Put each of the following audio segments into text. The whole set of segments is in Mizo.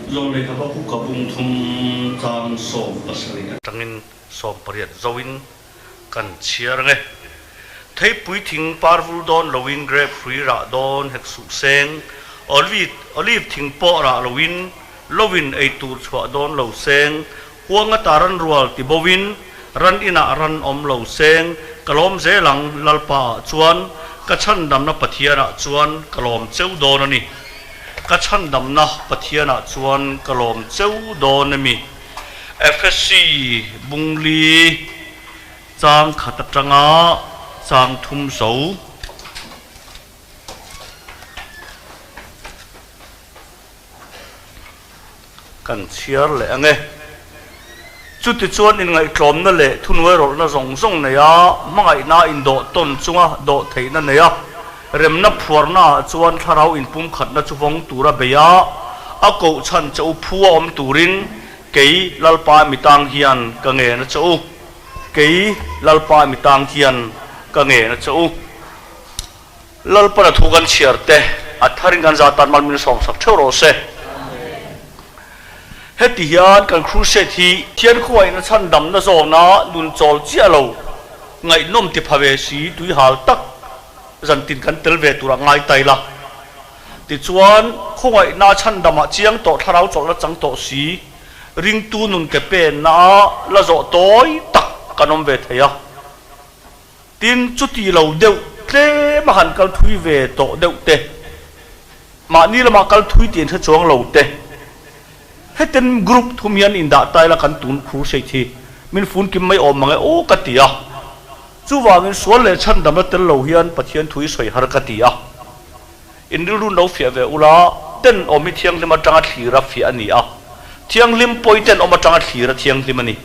Zawlnei Habakuka bung thum chang 17 atangin 18 zoin kan chhiar ang e. Theipui thing par vul dawn loin grape hrui rah dawn hek suh seng, olive olive thing pawh rah loin lovin ei tur chhuah dawn lo seng, huanga ta ran rual ti boin ran inah ran awm lo seng, ka lawm zel ang Lalpa ah chuan, ka chhandamna Pathian ah chuan ka lawm cheu dawn a ni. Ka chhandamna Pathian ah chuan ka lawm cheu dawn a mi. FSC Bungli chang khat atanga chang thum zo. Kan chhiar leh ang e. Chutichuan inngaihtlawmna leh thunuai rawlhna zawng zawng nei a, hmangaihna indawh tawn chunga dawh theihna nei a, remna phuarna ah chuan thlarau inpumkhatna chu vawng tura bei a, a koh chhan che u phu a awm turin kei Lalpa mi tang hian ka ngen a che u. Kei Lalpa mi tang hian ka ngen a che u. Lalpan a thu kan chhiar te a tharin kan za tan mal min sawmsak theuh rawh se. Heti hian kan crusade hi Thian khuaina chhandamna zawna nun chawl chiah lo, ngaihnawm ti pha ve si tuihal tak zantin kan tel ve turah ngai tai la. Tichuan, khawngaihna chhandamah chiang tawh thlarau chawlhna chang tawh si, ringtu nun ke penna la zawh tawi tak kan awm ve thei a. Tin, chuti lo deuh tlem a han kal thui ve tawh deuh te, mahni lamah kal thui tih an hre chuang lo te, heten group thum hian indah tai la kan tun crusade hi min fun kim mai awm mang e aw ka ti a. Chuvangin sual leh chhandamna tel lo hian Pathian thu i sawi har ka ti a. In rilru no fiah ve ula, tenawm hi thianghlim atanga thlir a fiah a ni a, thianghlim pawi tenawm atanga thlir a thianghlim a ni.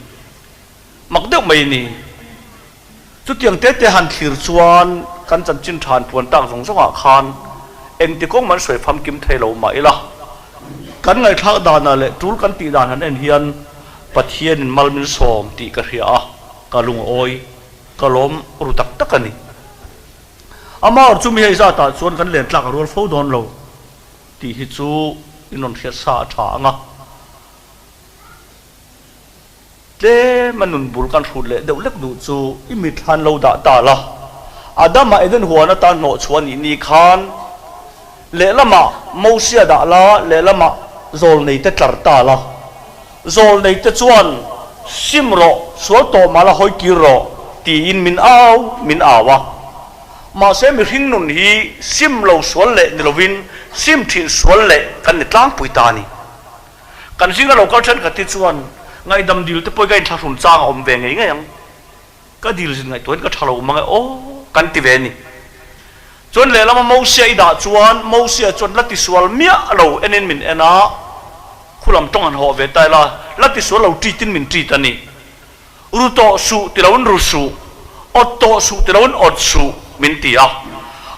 Mak deuh mai a ni. Chutiang te te han thlir chuan kan chanchin than puan tak zawng zawngah khan engti kawng man sawi famkim thei lo mah ila, kan ngaihthlak danah leh tul kan tih dan han en hian Pathianin mal min sawm tih ka hria a, ka lungawi, ka lawm ru tak tak a ni. Amah chu mi hei zatah chuan kan len tlak a rual fo dawn lo tih hi chu in rawn hriat sa a tha ang a. Tlem a nun bul kan hrut leh deuh lek duh chu i mit hlan lo dah ta la. Adama Eden huan atan hnawh chhuah anih ni khan lehlamah Mosia dah la, lehlamah zawlnei te tlar ta la. Zawlnei te chuan sim rawh, sual tawh mah la hawi kir rawh tiin min au min au a. Mahse mihring nun hi sim lo sual leh ni lovin sim thin sual leh kan ni tlangpui ta a ni. Kan zinga lo kal thenkhat hi chuan ngaihdam dil te pawh hi ka inthlahrun chang a awm ve ngei ngei ang. Ka dil zin ngaihtuahin ka tha lo mang e aw kan ti ve a ni. Chuan lehlama Mosia i dah chuan Mosia chuan la tisual miah lo enin min en a, khulam tawng han hawh ve ta ila, la tisual lo treat in min treat a ni. Ru tawh suh ti loin ru suh, awt tawh suh ti loin awt suh min ti a.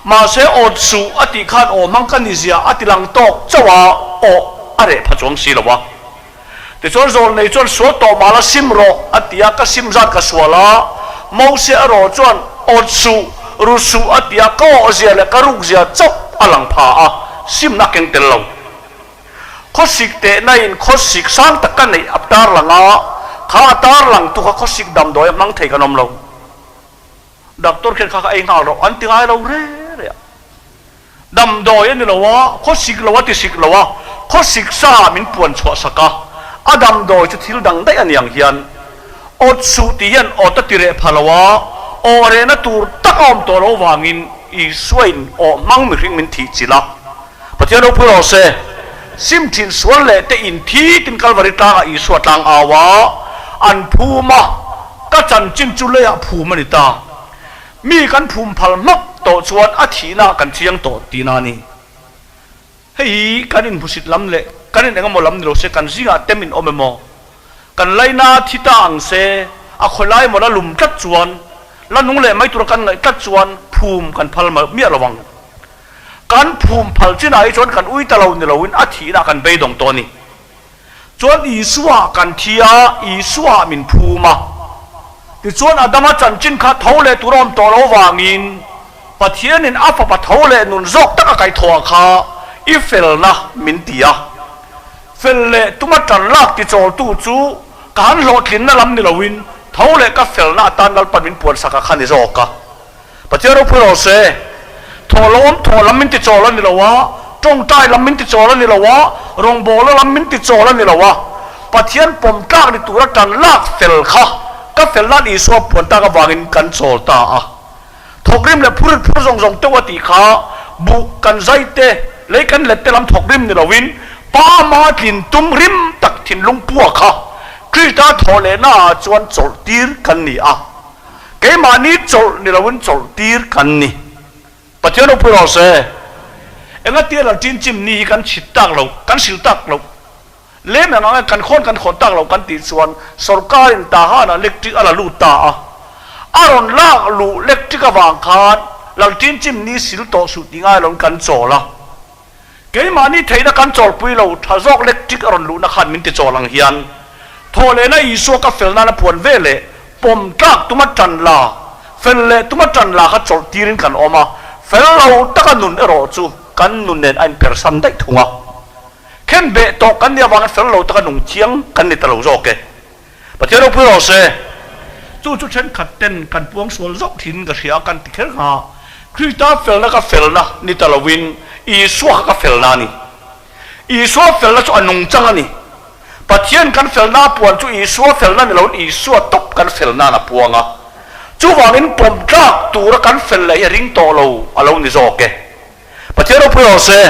Mahse awt suh a tih khan aw hmang ka ni zia a ti lang tawk chauh a, aw a reh pha chuang si lo a. Tichuan Zawlnei chuan sual tawh mah la sim rawh a ti a, ka sim zat ka sual a. Mose erawh chuan awt suh, ru suh a ti a, ka awh zia leh ka ruk zia chauh a lang pha a, simna a keng tel lo. Khawsik tehna in khawsik sang tak ka neih a tarlang a, kha a tarlang tu kha khawsik damdawi a hmang thei kan awm lo. Doctor khian kha kha ei nghal rawh an ti ngai lo re re a. Damdawi a ni lo a, khawsik lo a ti sik lo a, khawsik sa min puan chhuah sak a, a damdawi chu thil dang daih a ni ang hian awt suh tih hian awt a ti reh pha lo a, aw rehna tur tak a awm tawh lo vangin Isua in aw hmang mihring min thih chilh a. Pathian ropui rawh se. Sim thin sual leh te in thi tin Kalvari tlangah Isua tlang au a, an phum a, ka chanchin chu leiah phum a ni ta. Mi kan phum phal hmak tawh chuan a thihna kan chiang tawh tihna a ni. Hei hi kan inhmusit lam leh kan in engemaw lam ni lo se kan zingah tem in awm emaw, kan laina thi ta ang se, a khawilai emaw la lum tlat chuan, la nung leh mai tura kan ngaih tlat chuan phum kan phal miah lo ang. Kan phum phal chinah hi chuan kan ui ta lo ni loin a thihna kan beidawng tawh a ni. Chuan Isua kan thi a, Isua min phum a. Tichuan Adama chanchin kha tho leh tur a awm tawh lo vangin Pathianin a fapa tho leh nun zawk tak a kaihthawh ah kha i felna min ti a. Fel leh tuma ṭan lak tichawltu chu ka han hlawhtlinna lam ni loin tho leh ka felna atan Lalpan min puansaka kha ni zawk a. Pathian ropui rawh se. Thawhlawm thawh lam min tichawl a ni lo a, tawngtai lam min tichawl a ni lo a, rawngbawlna lam min tichawl a ni lo a. Pathian pawm tlak ni tura tan lak fel kha ka fel nan Isua puan tak avangin kan chawl ta a. Thawkrim leh phurit phur zawng zawng teuh a tih kha buh kan zai te, lei kan let te lam thawkrim ni loin Pa ma tlin tum rim tak thinlung pua kha Krista thawh lehna ah chuan chawlh tir kan ni a. Keimahni chawlh ni loin chawlh tir kan ni. Pathian ropui rawh se. Engatia lal chin chim ni hi kan chhit tak lo, kan sil tak lo, lem eng ang e kan khawn kan khawn tak lo kan tih chuan sorkarin Tahan-ah lectric a la lut ta a. A rawn lak luh lectric avang khan lal chin chim ni sil tawh suh ti ngai loin kan chawl a. Keimahni theihna kan chawlpui lo, tha zawk lectric a rawn luhna khan min ti chawl ang hian thawhlehna Isua ka fel nana puan ve leh pawm tlak tuma tan la, fel leh tuma tan la kha chawlh tirin kan awm a, fel lo taka nun erawh chu kan nun nen a inpersan daih thung a. Khen beh tawh kan nih avangin fel lo taka nung thiang kan ni ta lo zawk e. Pathian ropui rawh se. Chu chu thenkhat ten kan puang sual zauh thin ka hria kan ti kher ngha. Krista felna ka felna ni ta loin Isua kha ka felna a ni. Isua felna chu a nungchang a ni. Pathian kan felna a puan chu Isua felna ni loin Isua tawp kan felnain a puang a. Chuvangin pawm tlak tura kan fel leh hi a ring tawh lo a lo ni zawk e. Pathian ropui rawh se.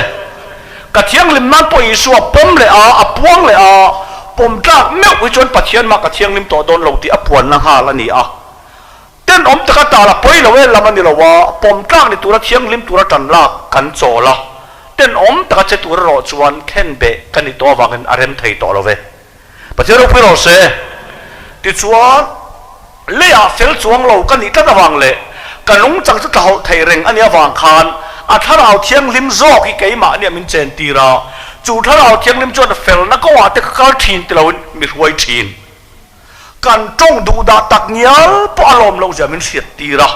Ka thianghlim nan pawh Isua pawm leh a, a puang leh a, pawm tlak meuh hi chuan Pathian mah ka thianghlim tawh dawn lo tih a puanna nghal a ni a. Tenawm taka tal a pawi lo e lam a ni lo a, pawm tlak ni tura thianghlim tura tan lak kan chawl a, tenawm taka che tur erawh chuan khenbeh ka nih tawh avangin a rem thei tawh lo ve. Pathian ropui rawh se. Tichuan, leiah fel chuang lo ka nih tlat avang leh ka nungchang chu tlahawlh thei reng a nih avang khan a Thlarau Thianghlim zawk hi keimah nia min chen tir a, chu Thlarau Thianghlim chuan felna kawngah te ka kal thin ti loin mi hruai thin. Kan tawng duh dah tak ngial pawh a lawm loh zia min hriat tir a,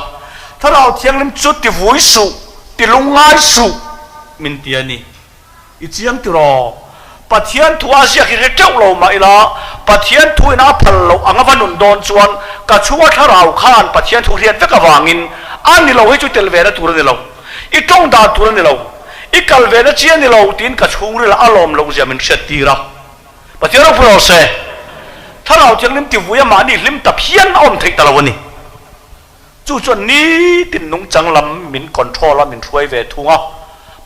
Thlarau Thianghlim chu ti vui suh, ti lungngai suh min ti a ni. I chiang tiraw? Pathian thu a ziak hi hre teuh lo mah ila, Pathian thu ina a phal loh anga va nun dawn chuan ka chhunga thlarau khan Pathian thu hriat vek avangin a ni lo hi chu tel ve na tur a ni lo, i tawng dan tur a ni lo, i kal ve na chi a ni lo tiin ka chhungril a lawm loh zia min hriat tir a. Pathian ropui rawh se, Thlarau Thianghlim tivui a mahni hlim ta phian a awm theih ta lo a ni. Chu chuan nitin nungchang lam min control a, min hruai ve thung a.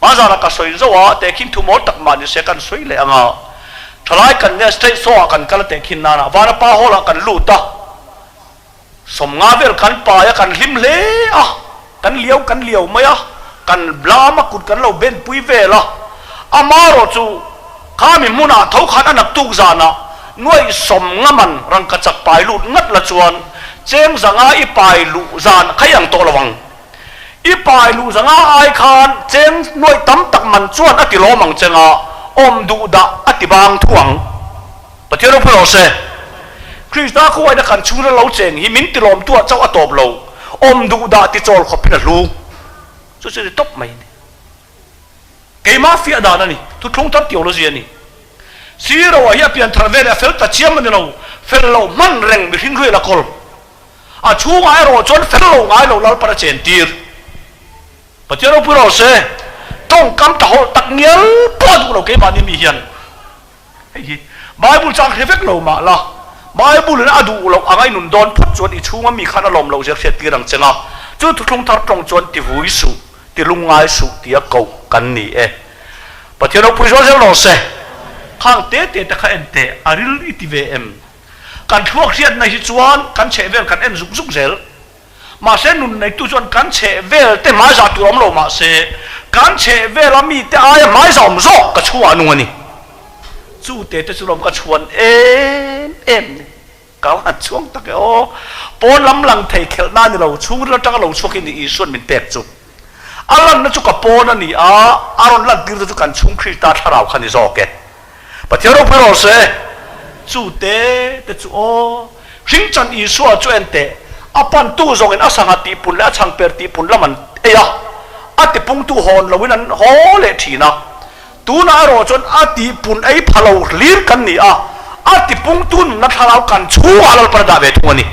Hmazana ka sawi zo a, tehkhin thu mawl tak mah nise kan sawi leh ang a. Thalai kan nia state show ah kan kal a tehkhin nana Vanapa hall ah kan lut a, sawmnga vel kan pai a, kan hlim hle a, kan liau kan liau mai a, kan blam a, kut kan lo ben pui vel a. Amarawh chu Khami hmunah tho khan a naktuk zanah nuaih sawmnga man rangkachak pai lut ngat la chuan cheng zanga i pai luh zan kha i ang tawh lo ang. I pai luh zanga ai khan cheng nuaih tam tak man chuan a ti lawm ang chenga awm duh dah a ti bang thu ang. Pathian ropui rawh se. Krista khuaina kan chhungril lo cheng hi min ti lawmtuah chauh a tawp lo, awm duh dah ti chawl khawpin a hlu. Chu chu ni tawp mai a ni. Keimah fiah dan a ni. Thuthlung thar theology a ni. Siro ah hi a pian thar vel a fel ta chiam a ni lo. Fel loh hman reng mihring hruai la kawl. A chhungah erawh chuan fel lo ngai lo Lalpan a chen tir. Pathian ropui rawh se. Tawngkam ta hawlh tak ngial pawh a duh lo keimahni mi hian. Hei hi Bible chang hre vek lo mah la, Bible in a duh loh anga i nun dawn phawt chuan i chhunga mi khan a lawm loh zia hriat tir ang che nga, chu thuthlung thar tawng chuan ti vui suh, ti lungngai suh tia koh kan ni e. Pathian ropui zual zel rawh se. Khang te te te kha en teh, a ril i ti ve em? Kan thluak hriatna hi chuan kan chhehvel kan en zuk zuk zel. Mahse nun neitu chuan kan chheh vel te hmaizah tur awm lo mahse kan chheh vela mite aia hmaizah awm zawk ka chhuah nung a ni. Chu te te chu lawm ka chhuan em em ni. Ka va han chhuang tak e aw. Pawn lam lang thei khelh na ni lo, chhungril atanga lo chhuak hi ni Isuan min pek chu. A lanna chu ka pawn a ni a, a rawn lantir te chu kan chhung Krista thlarau kha ni zawk e. Pathian ropui rawh se. Chu te te chu aw. Hringchan Isua chu en teh, a pantu zawngin a sangha tihpun leh a chhangper tihpun lam an ei a, a tipungtu hawn loin an haw leh thin a. Tunah erawh chuan a tihpun ei pha lo hlir kan ni a, a tipungtu nunna thlarau kan chhungah Lalpan a dah ve thung a ni.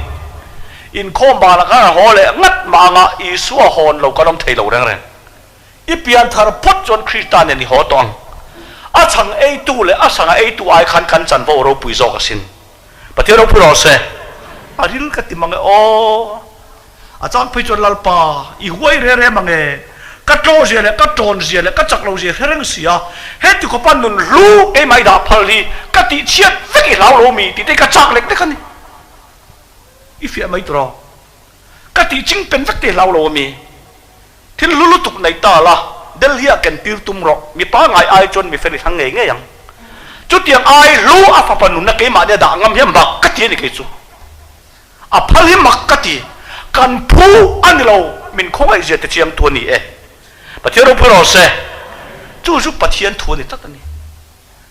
Inkhawm banah khan a haw leh ngat mah anga Isua hawn lo kan awm thei lo reng reng. I pian thar phawt chuan Krista nen i haw tawh ang. A chhang eitu leh a sangha eitu ai khan kan chanvo ropui zawk asin. Pathian ropui rawh se. A ril ka ti mang e aw. A chang phei chuan Lalpa, i huai re re mang e. Ka tlaw zia leh ka tawn zia leh ka chak lo zia hre reng si a, heti khawpa nun hlu keimah i dah phal hi ka tih chhiat vek i hlau lo mi tih te hi ka chak lek lek a ni. I fiah mai tur aw. Ka tih ching pen vek te i hlau lo ami? Thil hlu lutuk nei ta la, Delhi ah ken tir tum rawh, mi pangai ai chuan mi fel i thlang ngei ngei ang. Chutiang ai hlu a fapa nunna keimahni a dah ngam hian mak ka ti a ni kei chu. A phal hi mak ka ti. Kan phu a ni lo, min khawngaih zia te chiangtu a ni e. Pathian ropui rawh se. Chu chu Pathian thu a ni tlat a ni.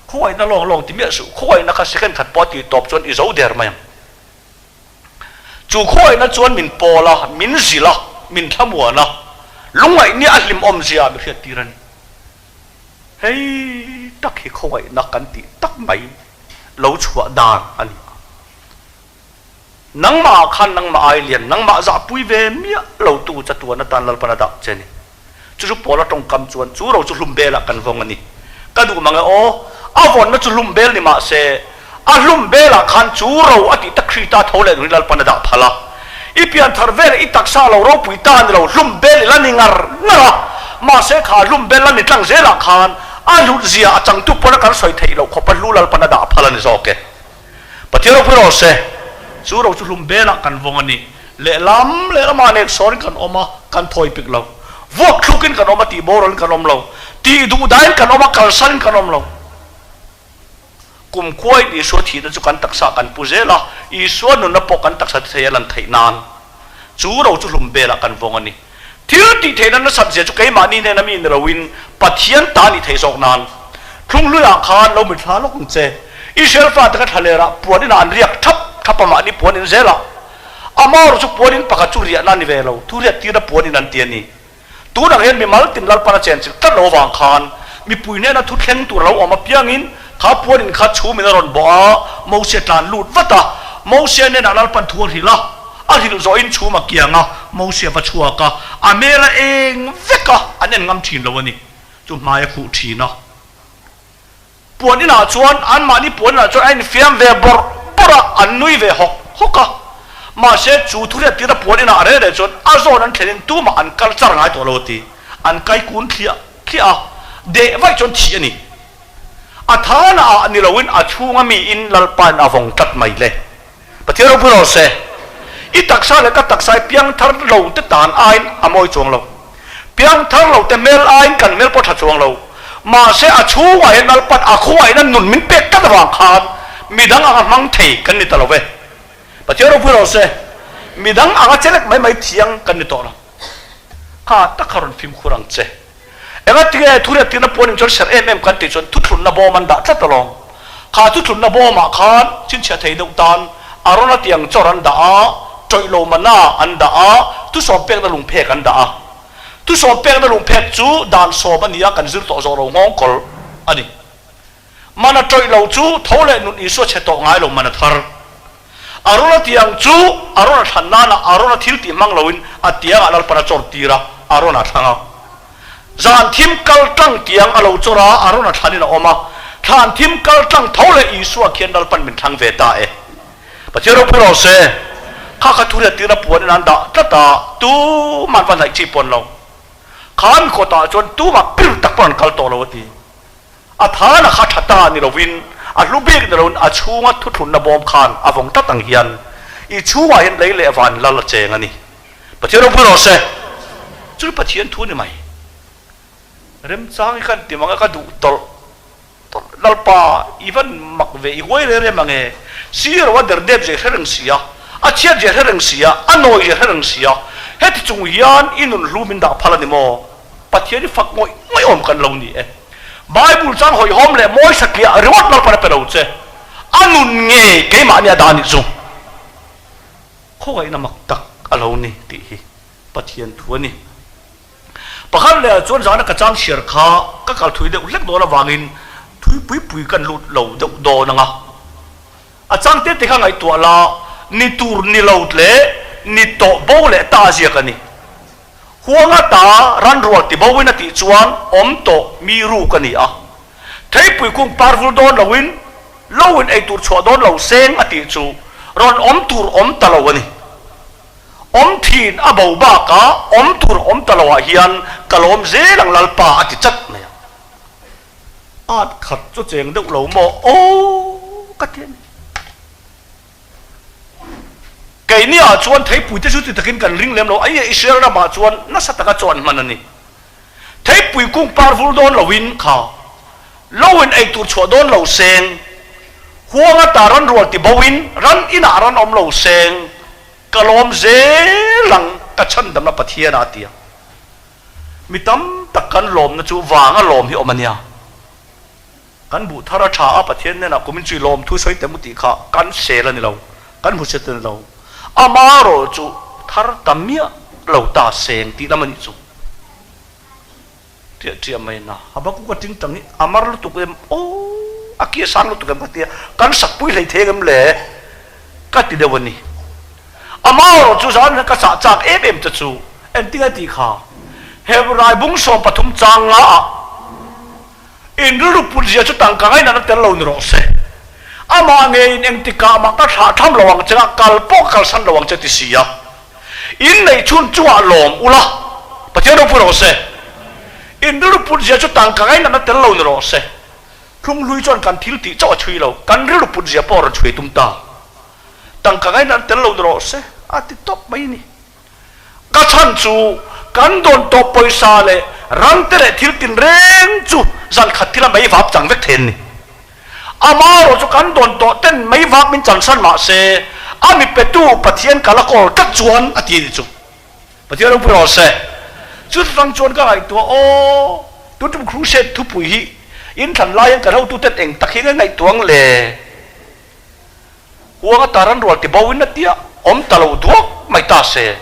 Khawngaihna lawng lawng ti miah suh, khawngaihna kha second khat pawh a tih tawp chuan i zo der mai ang. Chu khawngaihna chuan min pawl a, min zilh a, min thlamuan a, lungngaihni a hlimawm zia mi hriattir a ni. Hei tak hi khawngaihna kan tih tak mai lo chhuah dan a ni a. Nangmah ah khan nangmah ai lian, nangmah zahpui ve miah lo tu chatuan atan Lalpan a dah che a ni. Chu chu Paula tawngkam chuan chu ro chu hlum belah kan vawng a ni. Ka duh mang e aw, a vawnna chu hlum bel ni mah se, a hlum belah khan chu ro a tih tak Krista tho leh nungin Lalpan a dah phal a. I pian thar veleh i taksa lo ropui ta ni lo, hlum bel i la ni ngar ngar a. Mahse kha hlum bel la ni tlang zelah khan a hlut zia a changtu pawn a kan sawi theih loh khawpa hlu Lalpan a dah phal a ni zawk e. Pathian ropui rawh se, chu ro chu hlum belah kan vawng a ni. Lehlam lehlamah nek sawrin kan awm a, kan thawi pik lo. Vuak thlukin kan awm a, tih boralin kan awm lo. Tih duh dahin kan awm a, kalsanin kan awm lo. Kumkhuain Isua thihna chu kan taksa kan pu zel a, Isua nunna pawh kan taksa ti thei a lan theih nan. Chu ro chu hlum belah kan vawng a ni. Thil tih theihna nasat zia chu keimahni hnena mi ni loin Pathian ta nih theih zawk nan. Thlunghluiah khan lo mithla lawk ang che. Israel fate kha thlalerah puan inah an riak thap thap a mahni puan in zelah. Amah erawh chu puan in pakhat chu riahna a ni ve lo, thu riat tirna puan in an ti a ni. Tunah hian mimal tin Lalpan a chenchilh tlat lo avang khan mipui hnena thu thleng tur a lo awm apiangin kha puanin kha chhumin a rawn bawh a, Mosia tlan lut vat a. Mosia hnenah Lalpan thu a hrilh a, a hrilh zawhin chhum a kiang a, Mosia va chhuak a, a hmel a eng vek a, an en ngam thin lo a ni. Chu hmai a khuh thin a. Puan inah chuan anmahni puan inah chuan a infiam ve bawrh bawrh a, an nui ve hawk hawk a. Mahse, chu thuriat tira puan inah reh reh chuan a zawn an thlenin tumah an kal char ngai tawh lo a ti. An kai kun thliah thliah a, deh vaih chuan thih a ni. A thana ah ni loin a chhunga miin Lalpain a vawng tlat mai le. Pathian ropui rawh se. I taksa leh ka taksa hi piangthar lo te tan aiin a mawi chuang lo. Piangthar lo te hmel aiin kan hmel pawh tha chuang lo. Mahse a chhungah hian Lalpan a khawngaihna nun min pek tlat avang khan midang anga hmang thei kan ni ta lo ve. Pathian ropui rawh se. Midang anga chelek mai mai thiang kan ni tawh lo. Kha tak kha rawn fimkhur ang che. Engatinge thuriat tirna puan in chuan serh em em kan tih chuan thuthlunna bawm an dah tlat alawm. Kha thuthlunna bawmah khan chhinchhiah thei deuh tan Arona tiang chawr an dah a, tawih lo mana an dah a, thusawm pekna lungphek an dah a. Thusawm pekna lungphek chu dan sawm a ni a, kan zir tawh zawh lo nghawngkawl a ni. Mana tawih lo chu tho leh nun Isua chhe tawh ngai lo mana thar. Arona tiang chu Arona thlan nana Arona thil tih hmang loin a tiangah Lalpan a chawr tir a, Arona thlang a. Zan thim kal tlang tiang a lo chawr a, Arona thlanin a awm a. Thlan thim kal tlang tho leh Isua khian Lalpan min thlang ve ta e. Pathian ropui rawh se. Kha kha thuriat tirna puanin an dah tlat a, tuman va hnaih chi pawn lo. Kha mi kawtah chuan tumah pir tak pawn an kal tawh lo a ti. A than a kha tha ta ni lovin, a hlu bik ni loin a chhunga thuthlunna bawm khan a vawng tlat ang hian i chhungah hian lei leh van lal a cheng a ni. Pathian ropui rawh se. Chu Pathian thu ni mai. Remchang hi kan ti mang e, ka duh tawlh tawlh. Lalpa, i van mak ve, i huai reng reng mang e. Siro a derdep zia hre reng si a, a chhiat zia hre reng si a, a nawi zia hre reng si a, heti chung hian i nun hlu min dah phal a ni maw? Pathian i fak ngawih ngawih awm kan lo ni e. Bible chang hawihhawm leh mawi satliah ringawt Lalpan a pe lo che. A nun nge keimahni a dah nih chu? Khawngaihna mak tak a lo ni tih hi Pathian thu a ni. Pakhat leh ah chuan zana ka chang chhiar kha ka kal thui deuh hlek dawn avangin thui pui pui kan lut lo deuh dawn ang a. A chang te te kha ngaihtuah la, ni tur ni lo leh ni tawh bo leh ta ziak a ni. Huanga ta ran rual ti bo in a tih chuan awm tawh mi ruk a ni a. Theipui kung par vul dawn lo in lo in ei tur chhuah dawn lo seng a tih chu rawn awm tur awm ta lo a ni. Awm thin a bo bakah awm tur awm ta lo ah hian ka lawm zel ang Lalpa a ti chat mai a. At khat chu cheng deuh lo maw aw ka ti a ni. Keini ah chuan theipui te chu ti takin kan ring lem lo a, Israel ramah chuan nasa taka chuan hman a ni. Theipui kung par vul dawn loin kha lo in ei tur chhuah dawn lo seng, huang ata ran rual ti bo in ran inah ran awm lo seng, ka lawm zel ang ka chhandamna Pathian ah a ti a. Mi tam tak kan lawmna chu vanga lawm hi awm a nia. Kan buh thar a tha a, Pathian hnenah kum in chui lawm thu sawi tem u tih kha kan sel a ni lo, kan hmu set a ni lo. Amarawh chu thar ta miah lo ta seng tih lam a nih chu. Ṭiah ṭiah mai na, Habakkuk a ṭingṭang hi a mar lutuk em aw, a ki a sang lutuk em ka tia, kan sakpui hlei thei em le ka ti deuh a ni. Amarawh chu zan hian ka chah chak em em che chu engtin a tih kha, Hebrai bung 13 chang nga ah, In rilru put zia chu tangka ngaihna na tel lo ni rawh se. Amah ngeiin engtikah mah ka thlah tham lo ang che a, kal pawh ka kalsan lo ang che ti si a. In neih chhun chungah lawm ula, Pathian ropui rawh se. In rilru put zia chu tangka ngaihna na tel lo ni rawh se. Thlunghlui chuan kan thil tih chauh a chhui lo, kan rilru put zia pawh a rawn chhui tum ta. Tangka ngaihna na tel lo ni rawh se, a ti tawp mai ni. Ka chhan chu kan dawn tawh pawisa leh rangte leh thil tinreng chu zan khat thila mei vap chang vek thei an ni. Amaherawh chu kan dawn tawh ten mei vap min chansan mah se a mi petu Pathian ka la kawl tlat chuan a ti a ni chu. Pathian ropui rawh se. Chu chutang chuan ka ngaihtuah aw, tun tum crusade thupui hi inthlan lai hian kan hotuten eng tak hi nge ngaihtuah ang le? Huang ata ran rual ti bo in a tia awm ta lo duak mai ta se.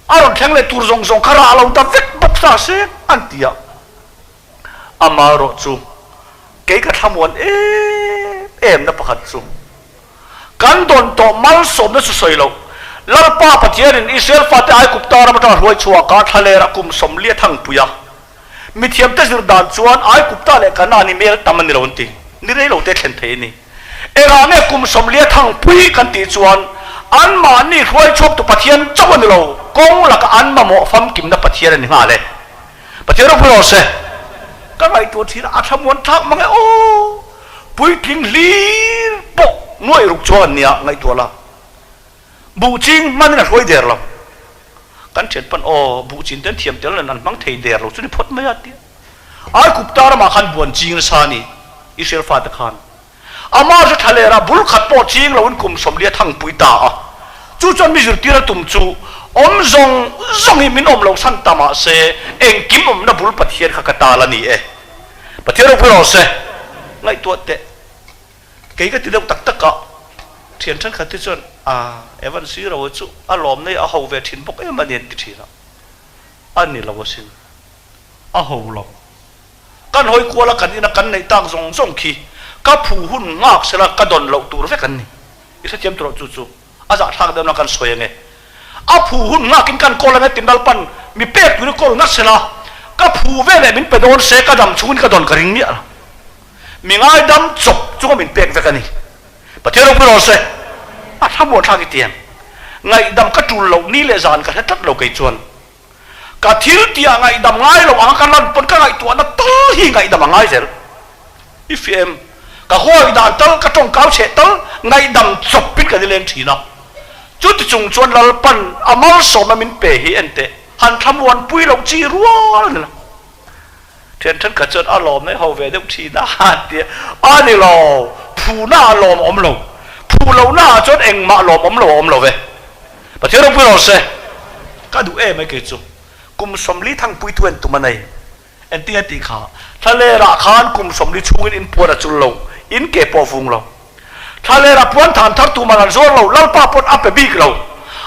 A rawn thleng leh tur zawng zawng kha rah lo ta vek bawk ta se an ti a. Amaherawh chu kei ka thlamuan em em na pakhat chu kan dawn tawh malsawmna chu sawi loh Lalpa Pathianin Israel fate Aigupta ram atanga hruai chhuak a thlaler a kum 40 a thangpui a. Mithiamte zir dan chuan Aigupta leh Kanaan hi mel tam a ni lo an ti. Ni rei lo te thlen thei a ni. Engah nge kum 40 thangpui kan tih chuan anmahni hruai chhuaktu Pathian chauh a ni lo, kawng laka an mamawh famkimna Pathian a ni nghal e. Pathian ropui rawh se. Ka ngaihtuah thin a, a thlamuan thlak mang e aw. Puitling hlir pawh nuaih ruk chuang an nia ngaihtuah la. Buh ching hmanin a hruai der lo. Kan thian pan aw, buh chin te an thiam tel nen an hmang thei der lo chu ni phawt mai a tia. Aikupta ramah khan buan ching nasa a ni, Israel fate khan. Amah chu thlalerah bul khat pawh ching loin kum 40 a thangpui ta a. Chu chuan mi zirtir a tum chu awm zawng zawng hi min awm loh san ta mah se engkim awmna bul Pathian kha ka tal a ni e. Pathian ropui rawh se. Ngaihtuah teh. Kei ka ti deuh tak tak a, thian thenkhat te chuan a Evan Zero chu a lawm nei a ho ve thin bawk em a ni an ti thin a, a ni lo asin, a ho lo. Kan hawi kual a kan ina kan neih tak zawng zawng khi ka phu hun nghak sela ka dawn loh tur vek an ni. I hrethiam tur chu chu a zahthlak deuh na kan sawi ange. A phu hun nghakin kan kawl ange tin Lalpan mi pek turin kawl ngat sela ka phu veleh min pe dawn se ka dam chungin ka dawn ka ring miah lo. Mi ngaidam chawp chunga min pek vek a ni. Pathian ropui rawh se. A thlamuan thlak i tiang. Ngaihdam ka tul loh ni leh zan ka hre tlat lo kei chuan. Ka thil tih ah ngaihdam ngai lo anga ka lan pawn ka ngaihtuahna tal hi ngaihdam a ngai zel. I fiah em? Ka hawi dan tal, ka tawngkau chheh tal ngaihdam chawpin kan ileng thin a. Chuti chung chuan Lalpan a malsawmna min pe hi enteh han thlamuan pui loh chi rual a ni lo. Thian thenkhat chuan a lawm mai ho ve deuh thin a han ti a, a ni lo, phuhna ah lawm awm lo, phuh lohna ah chuan engmah lawm awm lo a awm lo ve. Pathian ropui rawh se, ka duh em ai kei chu, kum 40 thangpuitu en tum a nei, engtin a tih kha, thlaler ah khan kum 40 chhungin in puan a chul lo, in ke pawh a vung lo. Thlaler ah puan than thar tuman an zuar lo, Lalpa pawn a pe bik lo.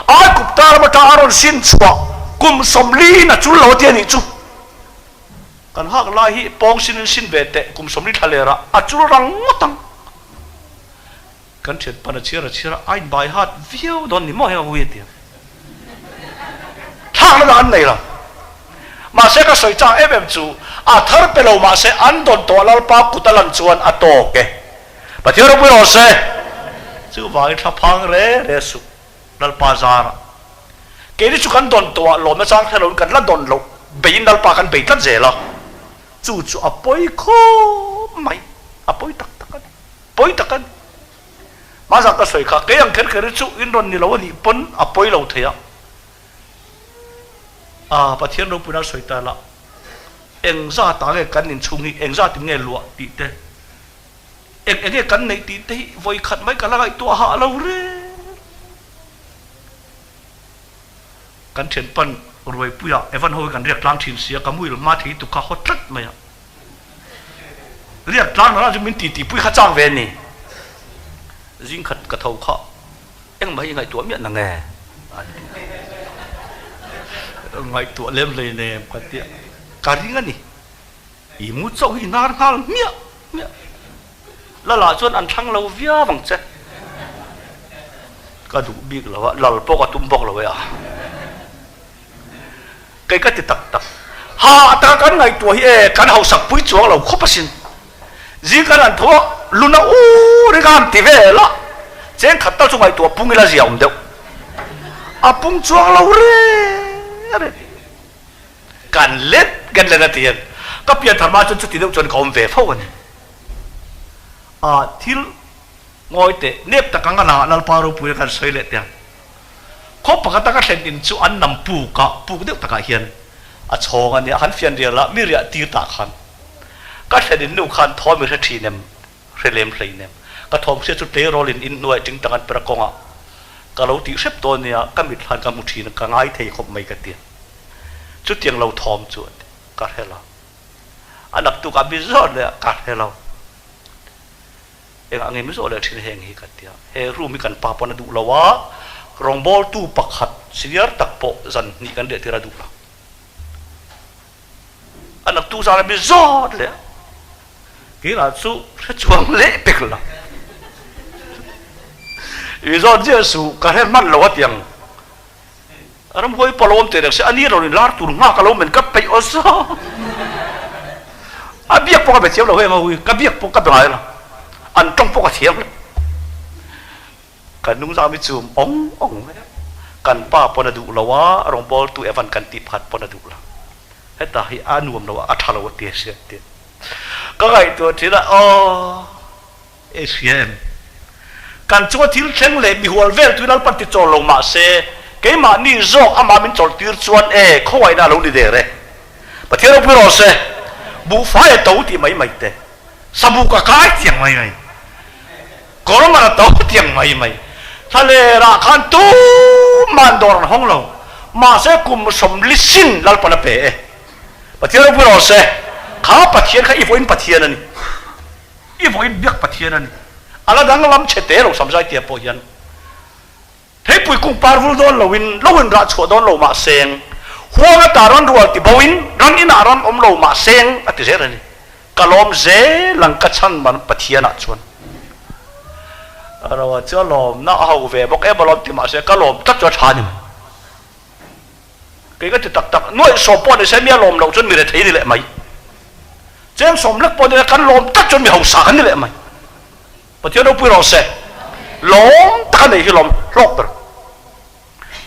Aikupta ram atang a rawn sin chhuah. Kum 40 in a chul lo a ti a nih chu. Kan hak lai hi pawng sin in sin ve teh kum 40 thla ler ah a chul rang ngawt ang. Kan thian pan a chhiar a chhiar a, a in bai hat viau dawn ni maw heng a hui a ti a. Thlakna dang an nei lo. Mahse ka sawi chak em em chu a thar pe lo mahse an dawn tawh Lalpa kut a lan chuan a tawk e. Pathian ropui rawh se. Chuvangin thlaphang re re suh Lalpa zarah. Keini chu kan dawn tawh ah lawmna chang hre loin kan la dawn loh beiin Lalpa kan bei tlat zel a. Chu chu a pawi khawp mai. A pawi tak tak a ni. Pawi tak a ni. Hmasa ka sawi kha kei ang kher kher hi chu in rawn ni lo a nih pawn a pawi lo thei a. Aa Pathian ropuina sawi ta lah eng zat ah nge kan inchhung hi eng zat in nge luah tih te eng eng nge kan neih tih te hi vawi khat mai ka la ngaihtuah hah lo reng. Kan thianpan Ruaipuia Evan ho hi kan riak tlang thin sia ka muil hma thei tuk kha haw tlat mai a. Riak tlang nana chu min titi pui kha chak ve a ni. Zing khat ka tho kha engmah hi i ngaihtuah miah na nge? A ti. Ngaihtuah lem hlei nem ka ti a, ka ring a ni. I mu chauh hi i hnar nghal hmiah hmiah. Lal ah chuan an thlang lo viau ang che. Ka duh bik lo a, lal pawh ka tum bawk lo e a. Kei ka ti tak tak. Ha taka kan ngaihtuah hi e, kan hausak pui chuang lo khawp asin. Zing kan han tho a, luna u ring a han ti vel a, cheng khat tal chu ngaihtuah pung ila zia awm deuh. A pung chuang lo reng reng. Kan let kan let a ti hian ka pian thar hma chuan chuti deuh chuan ka awm ve fo a ni. A thil ngawi teh nep tak ang a lang ah Lalpa ropuina kan sawi leh teh ang. Khaw pakhat a ka thlen in chu an nam puk a, puk deuh takah hian a chhawng a nia, han fian rial a, mi riah tir tah khan ka thlen in nu khan thawm i hre thin em, hre lem hlein em, ka thawm hria chu tleirawl in inhnuai ting tang an per a kawngah ka lo tih hrep dawn nia, ka mit hlan ka hmu thin a, ka ngai thei khawp mai ka ti a, chutiang lo thawm chu a ti, ka hre lo, a naktuk ah mi zawt leh a, ka hre lo. Engah nge Mizo leh thin heng hi ka tia. He room hi kan pa pawn a duh lo a, rawngbawltu pakhat senior tak pawh zan hnih kan leh tir a duh lo. A naktu zan a Mizo leh a, keimah chu hre chuang leh pek lo. Mizo chiah suh ka hre hman lo a tiang. Ramhuai pawh lo awm teh reng se, a ni rawn inlar tur nghak a lo men ka peih aw zawk. A biak pawh ka be thiam lo heng ho hi, ka biak pawh ka be ngai lo, an tawng pawh ka thiam lo. Ka hnungzang mi chum awng awng mai a, kan pa pawn a duh lo a, rawngbawltu Evan kan tih pakhat pawn a duh lo. Heta hi a nuam lo a, a tha lo a ti a sia ti a. Ka ngaihtuah thin a, aw. I hria em? Kan chunga thil thleng leh mihual vel tui Lalpan ti chawl lo mah se, keimahni zawk amah min chawlh tir chuan e, khawngaihna a lo ni der e. Pathian ropui rawh se, buhfai a to tih mai mai te, sabuk a kai tiang mai mai, kawr man a to tiang mai mai, thlalerah khan tuman dawr an hawng lo, mahse kum 40 sin Lalpan a pe e. Pathian ropui rawh se, kha Pathian kha i vawiin Pathian a ni. I vawiin biak Pathian a ni. A la danglam chhe te lo sam zai tia pawh hian theipui kung par vul dawn loin lo in rah chhuah dawn lo mah seng, huang ata ran rual ti bo in ran inah ran awm lo mah seng a ti zel a ni. Ka lawm zel ang ka chhan man Pathian ah chuan. Roa chu a lawmna a ho ve bawk em alawm ti mah se ka lawm tlat chu a tha a ni mai. Kei ka ti tak tak, nuaih 10 pawh ni se mi a lawm loh chuan mi rethei ni leh mai. Cheng 10 lek pawh ni se kan lawm tak chuan mi hausa kan ni leh mai. Pathian ropui rawh se. Lawm tak a nei hi lawm hlawk ber.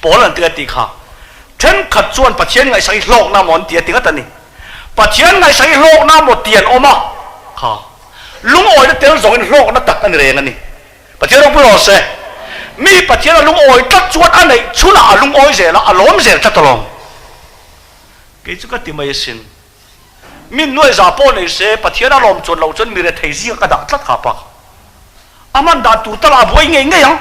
Pawl an ti a tih kha. Thenkhat chuan Pathian ngaihsak hi hlawkna maw an ti a ti ngat a ni. Pathian ngaihsak hi hlawkna maw ti an awm a kha. Lungawina tel zawngin hlawkna tak a ni reng a ni. Pathian ropui rawh se. Mi Pathian a lungawi tlat chuan a neih chhunah a lungawi zel a, a lawm zel tlat alawm. Kei chu ka ti mai asin. Mi nuai za pawh nei se Pathian a lawm chuan loh chuan mi rethei zinga ka dah tlat kha pa kha. A hman dan tur tal ah a buai ngei ngei ang.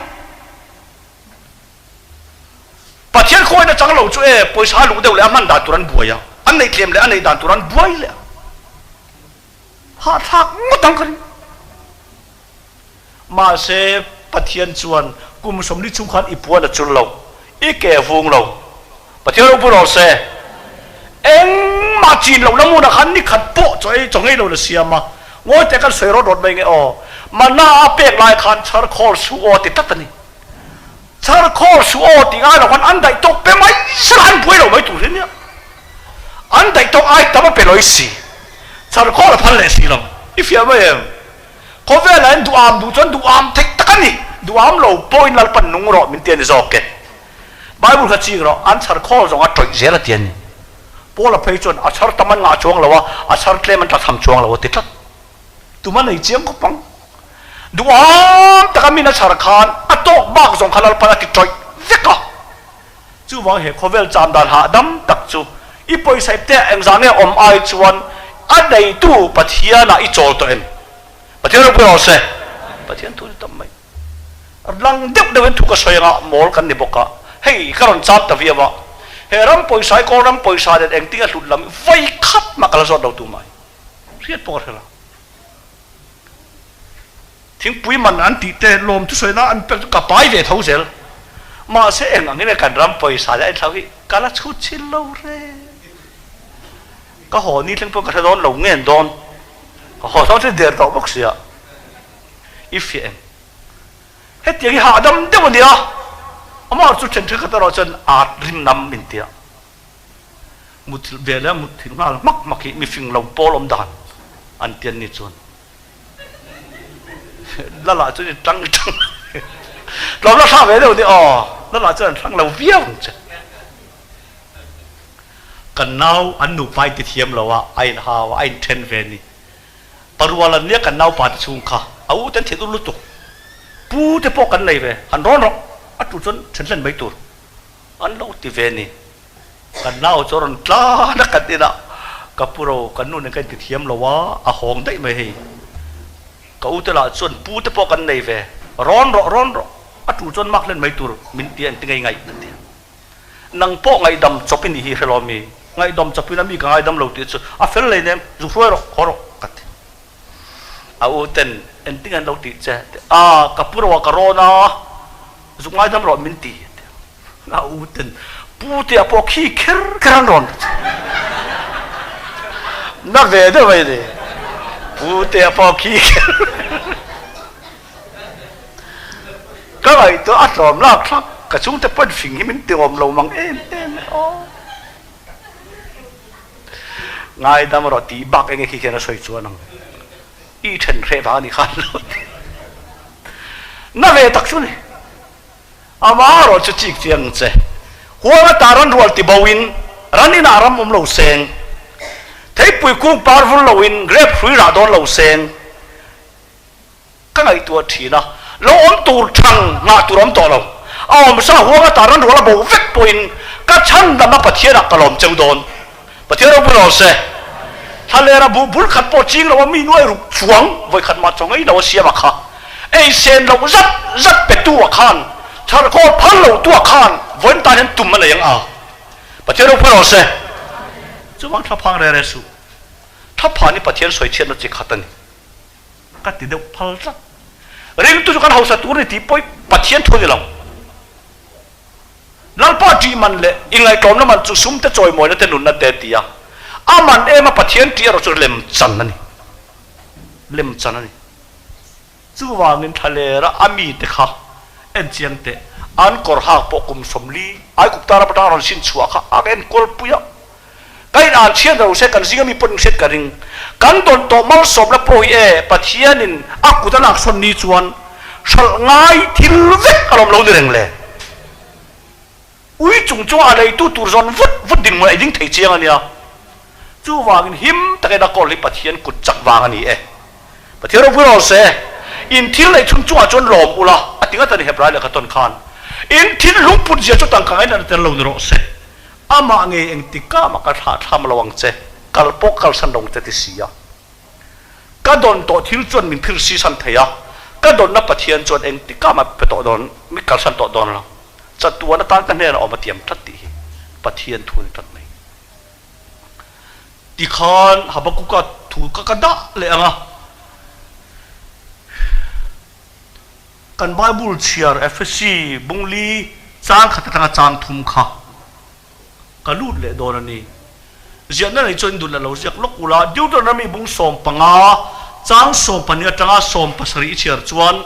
Pathian khawina chang lo chu e pawisa a luh deuh leh a hman dan tur an buai a, an neih tlem leh a neih dan tur an buai leh a. Hahthlak ngawt ang ka ring. Mahse, Pathian chuan kum 40 chhung khan i puan a chul lo, i ke vung lo. Pathian ropui rawh se. Engmah chin lohna hmunah khan ni khat pawh chaw ei chaw ngei lo la siam a, ngawi teh kan sawi rawt rawt mai nge aw. Manna a pek lai khan chhar khawl suh aw ti tlat a ni. Chhar khawl suh aw tih ngai lo khan an daih tawk pe mai sela an buai lo mai tur hi nia. An daih tawk ai tam a pe lawi si. Chhar khawl a phal leh si lo. I fiah mai em? Khawvelah hian duham duh chuan duham theih tak a ni. Duham lo pawhin Lalpan nung rawh min ti a ni zawk e. Bible kha ching rawh, an chhar khawl zawng a tawih zel a ti a ni. Paula phei chuan a chhar tam an ngah chuang lo a, a chhar tlem an tla tham chuang lo a ti tlat. Tuma nei chiang khawp ang. Duham taka min a chhar khan a tawk bak zawng kha Lalpan a ti tawih vek a. Chuvang he khawvel cham dan hahdam tak chu i pawisa ip te engzah nge awm ai chuan a neitu Pathianah i chawl tawh em? Pathian ropui rawh se. Pathian thu ni tam mai. Lang deuh deuhin thu ka sawi anga mawl kan ni bawk a, hei ka rawn cham ta viau a, he ram pawisa hi kawl ram pawisa nen engtin a hlut lam hi vawi khat mah ka la zawt lo tu mai. Hriat pawh ka hre lo. Thingpui man an tih te lawm thusawi an pek chu ka pai ve tho zel. Mahse eng angin nge kan ram pawisa leh a inthlau hi ka la chhut chhin lo re. Ka haw ni thleng pawh ka hre dawn lo ngen dawn. Ka haw dawn chu der tawh bawk sia. I fiah em? Hetiang hi hahdam deuh a nia. Amah chu then thenkhat erawh chuan at rim nam min tia. Muthilh ve leh muthilh nghal hmak hmak hi mifing lo pawl awm dan an ti an ni chuan. Lala chuan i tang i tang tlawm la thla ve deuh ni aw. Lala chuan an thlang lo viau ang che. Kan nau an nupa in ti thiam lo a, a in hau a, a in then ve ni. Parual an nia kan naupa te chhung kha a u ten thinur lutuk. Pu te pawh kan nei ve, han rawn rawh, a tu chuan then hlen mai tur an lo ti ve ni. Kan nau chu a rawn tlan a kan inah ka pu ro kan nu nen ka inti thiam lo a, a hawng daih mai hei. Ka u te lah chuan pu te pawh kan nei ve, rawn rawh, rawn rawh, a tu chuan mak hlen mai tur min ti a inti ngei ngaih an ti. Nang pawh ngaihdam chawp i nih hi hre lo mi? Ngaihdam chawp in a mi ka ngaidam lo tih chu a fel lei nem, zu hruai rawh, haw rawh ka ti. A u ten engtin an lo tih che? Ti a, ka pu ro ah ka rawn a, zu ngaidam rawh min ti a ti. A u ten pu te ah pawh khi kher kher an rawn ti. Na ve deuh mai ni, pu te ah pawh khi kher. Ka ngaihtuah a tlawm lak thlak, ka chhungte pawn fing hi min ti awm lo mang em em e aw. Ngaidam rawh tih bak enge khi khian a sawi chuan ang. I then hreh vang a ni khan lo ti. Na ve tak chu ni. Amah erawh chu chik chiang che. Huang ata ran rual ti bo in, ran inah ram awm lo seng. Theipui kung par vul lo in, grape hrui rah dawn lo seng. Ka ngaihtuah thin a, lo awm tur thang nghah tur awm tawh lo. A awmsa huang ata ran rual a bo vek pawhin ka chhan lam a Pathianah ka lawm cheu dawn. Pathian ropui rawh se. Thlalera buh bul khat pawh ching lo a mi nuai ruk chuang vawi khat mah chaw ngei lo a siam a kha. Ei sen loh zat zat pe tu ah khan, tharkhawl phal lo tu ah khan vawiin tan hian tum a nei ang a. Pathian ropui rawh se. Chuvang thlaphang re re suh. Thlaphan hi Pathian sawichhiatna chi khat a ni. Ka ti deuh phal tlat. Ringtu chu kan hausa tur ni tih pawh Pathian thu a ni lo. Lalpa ṭih man leh ingaihtlawmna man chu sum te chawimawina te nunna te a ti a. A man em a Pathian ṭih erawh chu lemchan a ni. Lemchan a ni. Chuvangin thlalera a mite kha en chiang teh. An kawr hak pawh kum 40 Aigupta ram atanga rawn sin chhuah kha a enkawl pui a. Ka in an chhiat lo se kan zinga mi pawh in hriat ka ring. Kan dawn tawh malsawmna pawh hi e Pathianin a kut a laksawn ni chuan hralh ngai thil vek a lawm lo ni reng le. Ui chung chunga a leitu tur zawn vut vut dinhmun a i ding thei chiang a nia. Chuvangin him takin a kawl hi Pathian kut chak vang a ni e. Pathian ropui rawh se. In thil neih chhun chungah chuan lawm ula a ti ngat a ni Hebrai lehkha tawn khan. In thil lungput zia chu tangka ngaiin a tel lo ni rawh se. Amah ngei engtikah mah ka thlah thlam lo ang che, kal pawh ka kalsan lo ang che ti si a. Ka dawn tawh thil chuan min phir si san thei a, ka dawnna Pathian chuan engtikah mah pe tawh dawn, mi kalsan tawh dawn lo. Chatuan atan ka hnenah awm a tiam tlat tih hi Pathian thu a ni tlat mai. Tikhan Habakuka thu ka ka dah leh ang a. Kan Bible chhiar Efesi bungli chang khat atanga chang thum kha. Ka lut leh dawn a ni. Ziahna nei chuan in duh leh lo ziak lawk ula, Deuteronomy bung 15, chang 12 atanga 17 i chhiar chuan,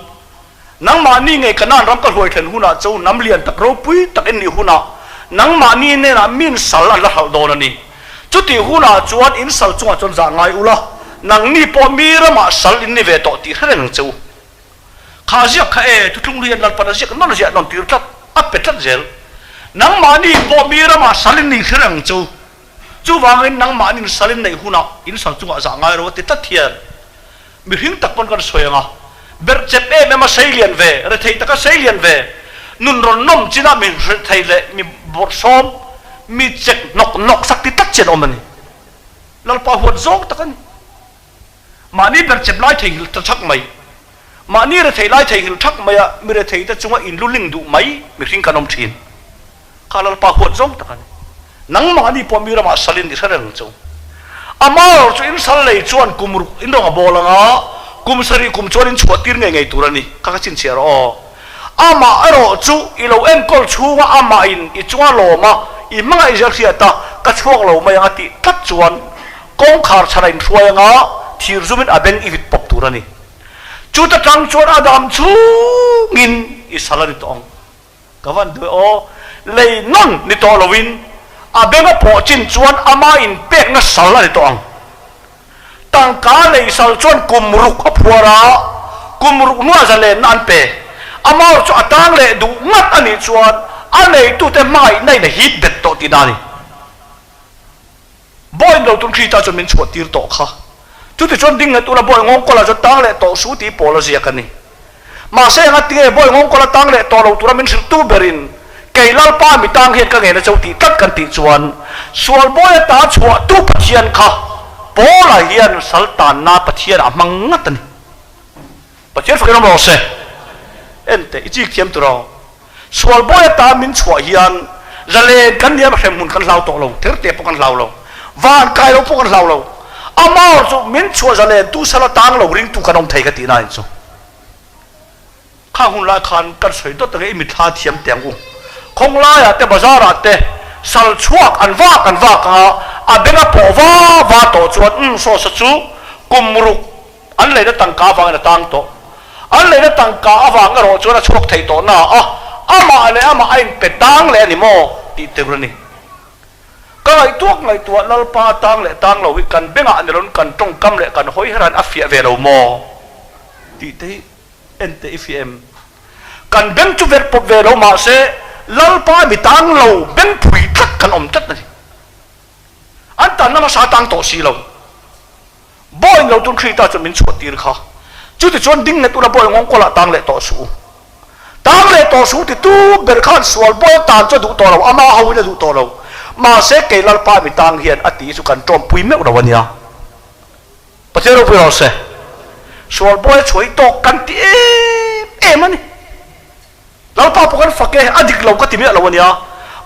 Nangmahni ngei Kanaan ram ka hruai thlen hunah chu hnam lian tak ropui tak in nih hunah nangmahni hnenah min sal an la hralh dawn a ni. Chutih hunah chuan in sal chungah chuan zah ngai ula, nangni pawh mi ramah sal in ni ve tawh tih hre reng ang che u. Kha ziak kha e, thuthlung hlui an Lalpan a ziak nawn ziah nawn tir tlat, a pe tlat zel. Nangmahni pawh mi ramah sal in nih hre reng ang che u. Chuvangin nangmahni sal in neih hunah in sal chungah zah ngai ro a ti tlat hian mihring tak pawn kan sawi ang a, berh chep em em a sei lian ve, rethei taka sei lian ve, nun rawn nawm chinah mi rethei leh mi bawrhsawm, mi chek hnawk hnawk sak ti tlat chian awm a ni. Lalpa huat zawng tak a ni. Mahni ber chep lai theihnghilh ta thak mai, mahni rethei lai theihnghilh thak maia mi rethei te chunga inluling duh mai mihring kan awm thin. Kha Lalpa huat zawng tak a ni. Nangmahni pawh mi ramah salin i hre reng chu. Amah chu in sal lei chuan kum ruk in rawng a bawl ang a, kum sarih kum chuan in chhuah tir ngei ngei tur a ni. Kha ka chhinchhiah rawh aw. Amah erawh chu i lo enkawl chhunga amahin i chunga lawm a, i hmangaih zel hriat a, ka chhuak lo mai ang a tih tlat chuan kawngkhar chhan a inhruai anga thir zumin a beng i vit pawp tur a ni. Chuta tang chuan a dam chhungin i sal a ni tawh ang. Ka van duh e aw, lei nawn ni tawh loin a beng a pawh chin chuan ama inpekna sal a ni tawh ang. Tangka lei sal chuan kum ruk a phuar a, kum ruk hnuah zalenna an pe. Amah chu a tang leh duh ngat a nih chuan a neitute hmangaihna in a hip bet tawh tihna a ni. Bawi lo tun Krista chuan min chhuah tir tawh kha. Chuti chuan ding nghet ula bawi nghawngkawlah chuan tang leh tawh su tih pawl a ziak a ni. Mahse eng a tinge bawi nghawngkawla tang leh tawh lo tura min hrilhtu berin kei Lalpa mi tang hian ka ngen a cho tih tlat kan tih chuan sual bawi ata chhuahtu Pathian kha Paula hian sal tanna Pathian a hmang ngat a ni. Pathian fakin awm rawh se. Enteh i chik thiam tur aw. Sual bawi ata min chhuah hian zalen kan nia hremhmun kan hlau tawh lo, therte pawh kan hlau lo, van kai lo pawh kan hlau lo. Amah chu min chhuah zalen tu sal atang lo ringtu kan awm thei ka tih nain chu khang hun lai khan kan sawi dawt ange i mitthla thiam teh ang u. Khawng laiah te bazar ah te sal chhuak an vak an vak anga a beng a pawh va va tawh chuan umm saw sa chu kum ruk An leina tangka avangin a tang tawh. An leina tangka avang erawh chuan a chhuak thei tawh na a, amah leh amah a inpe tang leh a ni maw? tih tur a ni. Ka ngaihtuak ngaihtuah Lalpa tang leh tang lo hi kan bengah ni loin kan tawngkam leh kan hawi her an a fiah ve lo maw? tih te hi en teh i fiah em? Kan beng chu verh pawp ve lo mahse Lalpa mi tang lo beng phui tlat kan awm tlat a ni. An tanna hmasa tang tawh si lo. Bawi lo tun Krita chuan min chhuah tir kha. Chutichuan ding nghet ula bawi nghawngkawlah tang leh tawh suh u. Tang leh tawh suh u ti tu ber khan sual bawi tan chu a duh tawh lo, ama hoin a duh tawh lo. Mahse kei Lalpa mi tang hian a tih chu kan tawmpui meuh lo a nia. Pathian ropui rawh se. Sual bawi a chhuah hi tawk kan ti em em a ni. Lalpa pawh kan fak e, a dik lo ka ti miah lo a nia.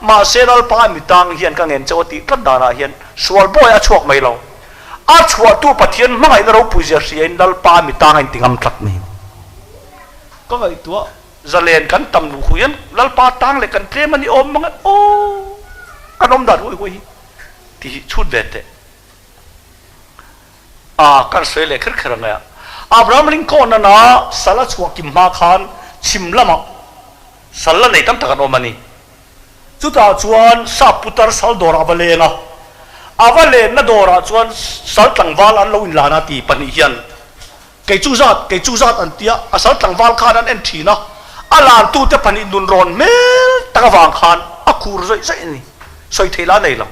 Mahse Lalpa mi tang hian ka ngen chauh a tih tlat danah hian sual bawi a chhuak mai lo. A chhuahtu Pathian hmangaihna ropui zia hriain Lalpa mi tang a inti ngam tlat ni. Ka ngaihtuah zalen kan tam luh hu hian Lalpa tang leh kan tlem a ni awm mang e aw kan awm dan huai huai hi ti hi chhut ve teh. A kan sawi leh kher kher ang e. Abraham Lincoln ana sal a chhuah kim hma khan chhim lamah sal la nei tam tak an awm a ni. Chutah chuan sap putar sal dawrah a va leng a, a va lenna dawrah chuan sal tlangval an lo inlan a ti pahnih hian kei chu zat, kei chu zat an tia, a sal tlangval khan an en thin a, a lantute pahnih nun rawn hmel tak avang khan a khur zawih zawih a ni, sawi theih lah a nei lo.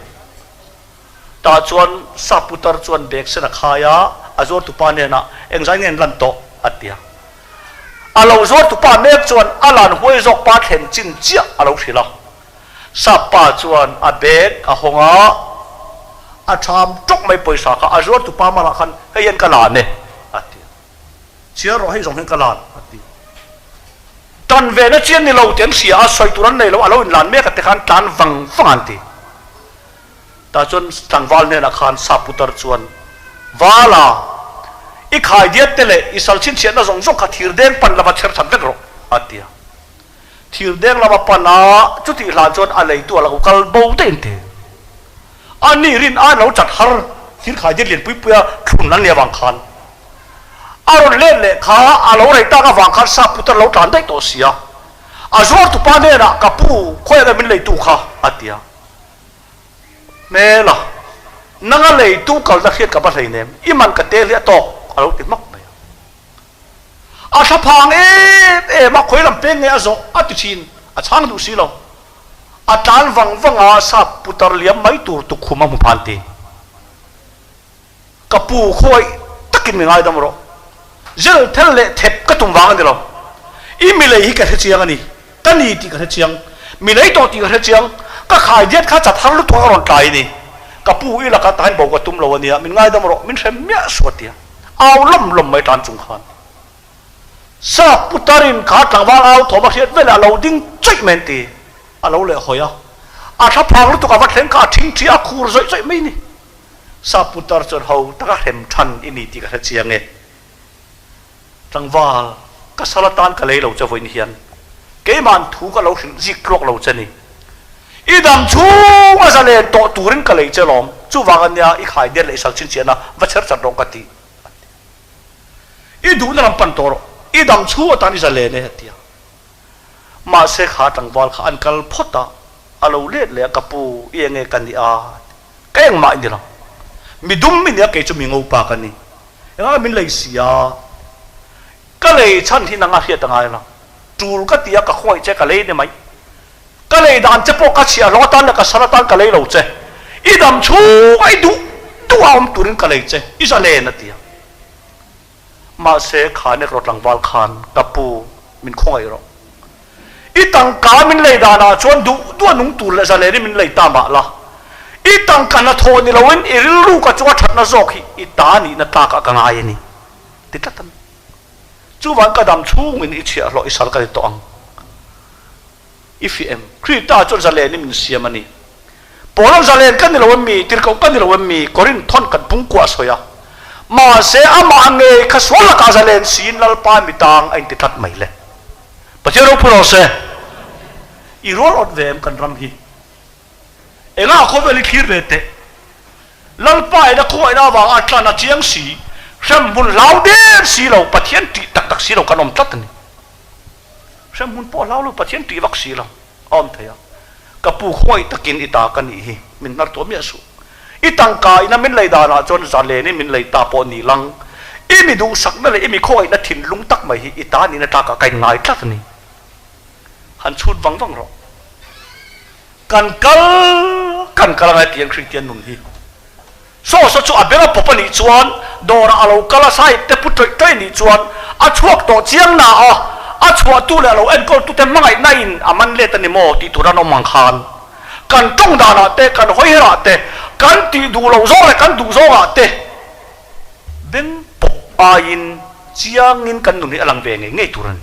Tah chuan sap putar chuan bag sen a khai a, a zuartupa hnenah, Engzai nge an lan tawh? a ti a. A lo zuartupa mek chuan a lan huai zawk pa thlen chin chiah a lo hrilh a. Sap pa chuan a bag a hawng a, a ṭham ṭawk mai pawisa kha a zuartupa malah khan, Hei hian ka lan e, a ti a. Chhiar rawh, hei zawng hian ka lan, a ti. Tan ve na chian ni lo tih an hria a, sawi tur an nei lo, a lo inlan mek a te khan tlan vang vang an ti. Tah chuan tlangval hnenah khan sap putar chuan, Vala, i khaidiat te leh i sal chhinchhiahna zawng zawng kha thirdeng pan lama chher that vek rawh, a ti a. Thirdeng lama pan a, chutih hlan chuan a leitu a lo kal bo daih an ti. A ni rin a lo chat har thil khai dir lian pui pui a thlun an nih avang khan a rawn let leh kha a lo rei tak avang khan sap putar lo tlan daih tawh sia. A zuar tupa hnenah ka pu khawiah nge min leitu kha a ti a. Hmela, nanga leitu kalna hriat ka va hleinem, i man ka tel hi a tawk a lo ti hmak mai a. A thla phang em em a, khawi lam peng nge a zawh a ti thin, a chhang duh si lo. A tlan vang vang a, sap putar liam mai tur tukkhum a hmu phan ti. Ka pu khawi takin mi ngaidam rawh. Zel thel leh thep ka tum vang a ni lo. I mi lei hi ka hre chiang a ni. Ka ni tih ka hre chiang. Mi lei tawh tih ka hre chiang. Ka khai diat kha chat har lutuk a rawn tlai a ni. Ka pu i lakah tahin bo ka tum lo a nia, min ngaidam rawh, min hrem miah suh a tia. Au lawm lawm mai tan chung khan. Sap putarin kha tlangval au thawm a hriat veleh a lo ding chaih mai an ti. A lo leh hawi a. A thla phang lutuk a va thleng kha a thingthi a khur zawih zawih mai a ni. Sap putar chuan ho taka hrem than i ni tih ka hre chiang e. Tlangval, ka sal atan ka lei lo che vawiin hian keima'n thu ka lo hrilh zik tluak lo che ni. I dam chhung a zalen tawh turin ka lei che lawm, chuvang a nia i khai der leh i sal chhinchhiahna va chher chat rawh ka ti, a ti. I duhna lam pan tawh rawh, i dam chhung atan i zalen e, a ti a. Mahse kha tlangval kha an kal phawt a, a lo let leh a, ka pu, i enge ka nih a? Ka engmah i ni lo. Mi dum i nia kei chu mi ngopa ka ni. Engah min lei si a? Ka lei chhan hi nanga hriat a ngai lo. Tul ka ti a, ka khawngaih che ka lei ni mai. Ka lei dan che pawh ka chhiah hlawh atan leh ka sal atan ka lei lo che. I dam chhung a i duh duh a awm turin ka lei che, i zalen a ti a. Mahse kha Negro tlangval khan ka pu min khawngaih rawh. I tangka min lei danah chuan duh duh a nung tur leh zalenin min lei ta mah la. I tangka hnathawh ni loin i rilru ka chunga thatna zawk hi i ta nihna tlakah ka ngai a ni ti tlat a ni. Chuvang ka dam chhungin i chhiahhlawh i sal ka ni tawh ang. I fi em? Krista chuan zalenin min siam a ni. Paul zalen ka ni lo em mi? Tirhkoh ka ni lo em mi? Korinth thawn kan pungkuah a sawi a. Mahse, amah ngei kha sual lakah zalen siin Lalpa mi tang a inti tlat mai le. Pathian ropui rawh se. I rual awt ve em kan ram hi? Engah khawvel i thlir ve teh? Lalpa in a khawngaihna avanga a tlan a chiang si, hremhmun hlau der si lo, Pathian tih tak tak si lo kan awm tlat a ni. Hremhmun pawh hlau lo, Pathian tih vak si lo a awm thei a. Ka pu khawngaih takin i ta ka nih hi, min hnar tuah miah suh. I tangka ina min lei danah chuan zalenin min lei ta pawh ni lang. I mi duhsakna leh i mi khawngaihna thinlung tak mai hi i ta nihna tlakah ka inngai tlat a ni. Han chhut vang vang rawh. Kan kal kan kal angai tih an Kristian nun hi. Saw saw chu a beng a pawp a nih chuan dawrah a lo kal a, sahip te pu ṭawih ṭawih a nih chuan a chhuak tawh chiang na a, a chhuahtu leh a lo enkawltute hmangaihna in a man let a ni maw tih tur an awm ang khan kan ṭawng danah te, kan hawiherah te, kan tih duh loh zawng leh kan duh zawngah te beng pawp aiin chiangin kan nun hi a lang ve ngei ngei tur a ni.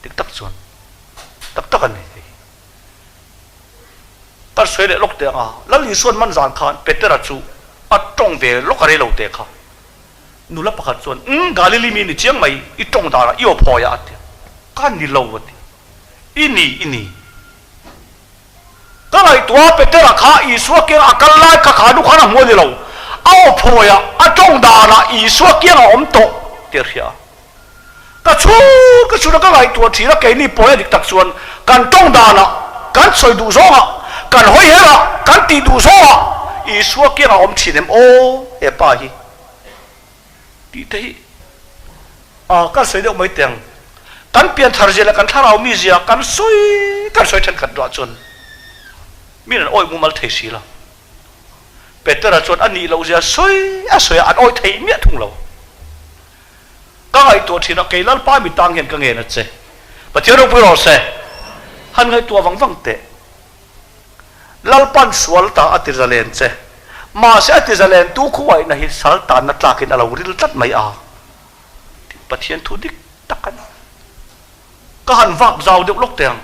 Dik tak chuan tak tak a ni hei. Kan sawi leh lawk teh ang a, Lal Isuan man zan khan Petera chu a tawng ve lawk a rei lo teh kha. Nula pakhat chuan, Umm, Galili mi ni chiang mai, i tawng danah i aw phawi a, a ti a. Ka ni lo, a ti a. I ni, i ni. Ka ngaihtuah a, Petera kha Isua kiangah a kal lai kha kha nu khan a hmu a ni lo. A aw phawi a, a tawng danah Isua kiangah a awm tawh tih a hria a. Ka chhun ka chhun a ka ngaihtuah thin a, keini pawh hi a dik tak chuan kan tawng danah, kan sawi duh zawngah, kan hawi herah, kan tih duh zawngah Isua kiangah awm thin em aw he pa hi tih te hi a kan sawi deuh mai teh ang. Kan pianthar zia leh kan thlarau mi zia kan sawi kan sawi thenkhat duah chuan min an awih mumal thei si lo. Petera chuan a nih loh zia sawi a sawi a, an awih thei miah thung lo. Ka ngaihtuah thin a, kei Lalpa mi tang hian ka ngen a che. Pathian ropui rawh se. Han ngaihtuah vang vang teh. Lalpan sual ta a ti zalen che. Mahse a ti zalen tu khuaihna hi sal tanna tlakin a lo ril tlat mai a. Pathian thu dik tak a ni. Ka han vak zau deuh lawk teh ang.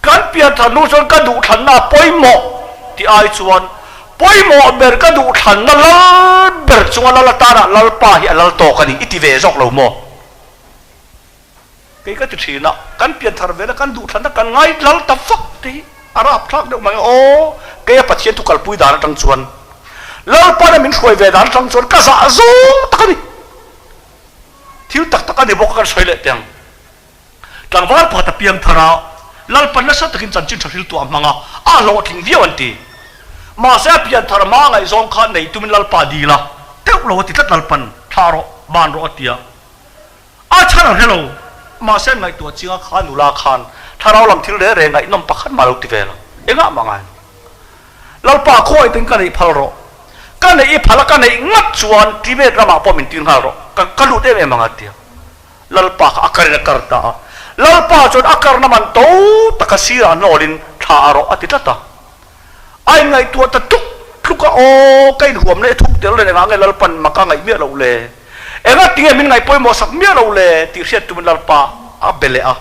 Kan pianthar hnu chuan ka duhthlanna a pawimawh tih ai chuan pawimawh ber ka duhthlanna lal ber chunga lal atana Lalpa hi a lal tawk a ni i ti ve zawk lo maw? Kei ka ti thin a, kan pianthar vela kan duhthlanna kan ngai lal ta vak te hi a rapthlak deuh mai aw, kei a Pathian thu kalpui dan atang chuan. Lalpana min hruai ve dan atang chuan ka zah zawng tak a ni. Thil tak tak a ni bawk a kan sawi leh teh ang. Tlangval pakhat a piang thar a, Lalpan nasa takin chanchin tha hriltu a hmang a, a hlawhtling viau an ti. Mahse a pian thar hma ngaihzawng kha neih tumin Lalpa dil a, teuh lo a ti tlat Lalpan, thlah rawh, ban rawh a ti a. A chhan a hre lo, mahse an ngaihtuah chinga kha nula khan thlarau lam thil reh reh ngaihnawm pakhat mah lo ti ve lo, engah mah ngai lo. Lalpa khawi tin ka neih phal rawh, ka neih i phal a ka neih ngat chuan Tibet ramah pawh min tir nghal rawh, ka lut em em ang a ti a. Lalpa kha a karin a kar ta a, Lalpa chuan a karna man to taka sirah hnawlin thla a rawh a ti tlat a. A inngaihtuah ta tluk tluk a, Aw, ka inhuamna i thuk tel reng engah nge Lalpan mak a ngaih miah loh le? Enga tinge min ngaih pawimawh sak miah loh le? tih hriat tumin Lalpa a be leh a.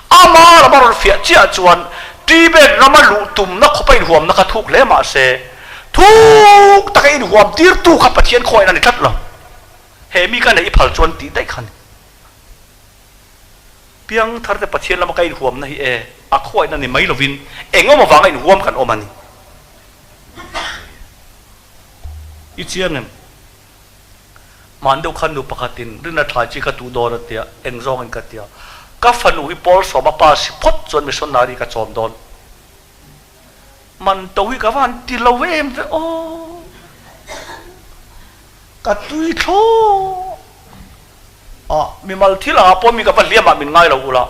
Ama ram a rawn fiah chiah chuan Tibet rama luh tumna khawpa inhuamna kha thuk hle mah se, thuk taka inhuam tirtu kha Pathian khawiin a ni tlat lo. He mi ka neih i phal chuan tih daih kha a ni. Piangthar te Pathian lama ka inhuamna hi e, a khuaihna ni mai lovin eng awm avanga inhuam kan awm a ni. I chiang em? Hman deuh khan nu pakhatin rinna thlai chi ka tuh dawn a tia, eng zawngin ka tia. Ka fanu hi Paul sawma pa si phawt chuan missionary ka chawm dawn. Man to hi ka va han ti lo em ve aw. Ka tui thlawh a, mimal thil ah pawh mi ka va hliam ah min ngai lo ula,